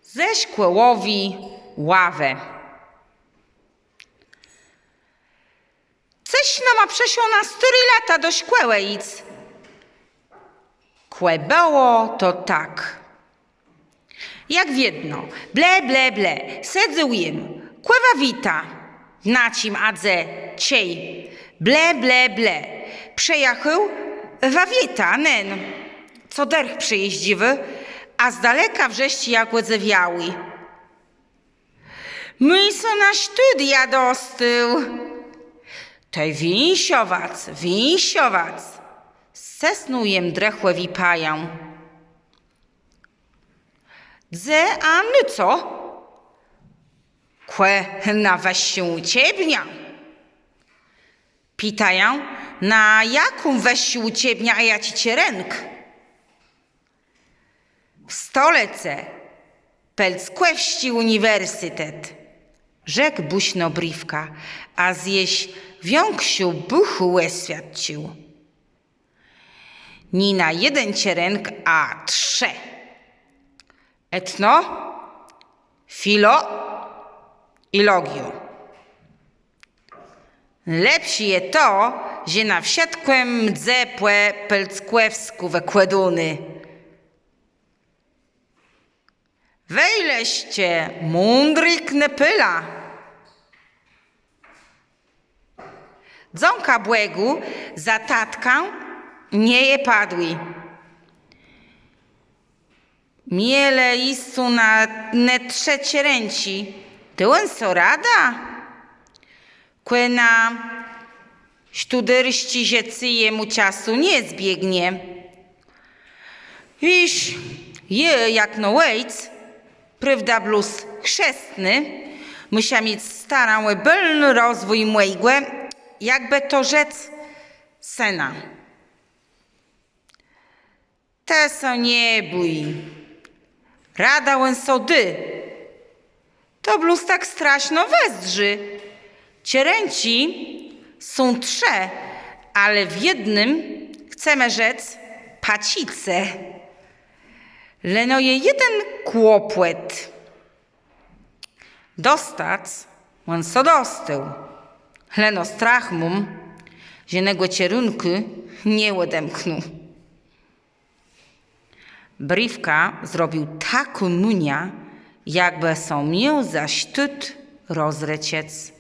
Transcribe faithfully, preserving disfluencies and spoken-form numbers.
Ze szkòłowi ławë. Cëż nama przëszło na stôré lata do szkòłë jic? Kò bëło to tak. Jak wiedno, ble, ble, ble, sedzôł jem, kò wa wiéta, na czim a dze, czej, ble, ble, ble, przëjachôł, wa wiéta, nen, co dërch przejéżdżiwô, a z daleka wrzeszczi jak òdzewiałi. Mùj sã na sztudia dostôł. Tej wińszowac, wińszowac. Scësnął jem drëchòwi pajã. Dze a na co? Kò na wëższą ùczebniã. Pitajã, na jaką wëższą ùczebniã a jaczi czerënk? W stolëcë Pëlckòwsczi Ùniwersytet, rzekł bùszno Brifka, a z jesz wikszą bùchą òswiôdcził. Nié na jeden czerënk, a trzë. Etno, filo i logiô. Lepszé je to, że na wszëtczim mdze pò pëlckòwskù wëkłôdóné. Wejle jesz mądri knëpôla. Dzãka Bògù, za tatkã nie je padłi. Mielë jiscą na ne trzë czerënczi, dô òn so radã? Kò na sztudérsczé rzeczë jemù czasu nie zbiegnie. Wiész, jô, jakno òjc, prôwda blós chrzestny, mùszã miec starã ò bëlny rozwij mòjégò, jakbë to rzec, sëna. Të sã nie bój. Radã òn so dô. To blós tak straszno wëzdrzi. Czerënczi są trzë, ale w jednym, chcemë rzec, paczicë. Leno je jeden kłopòt. Dostac òn so dostôł. Leno strach móm, że negò czerënkù nie òdemkną. Brifka zrobił taką minã, jakbë sã miôł za sztót rozrëczec.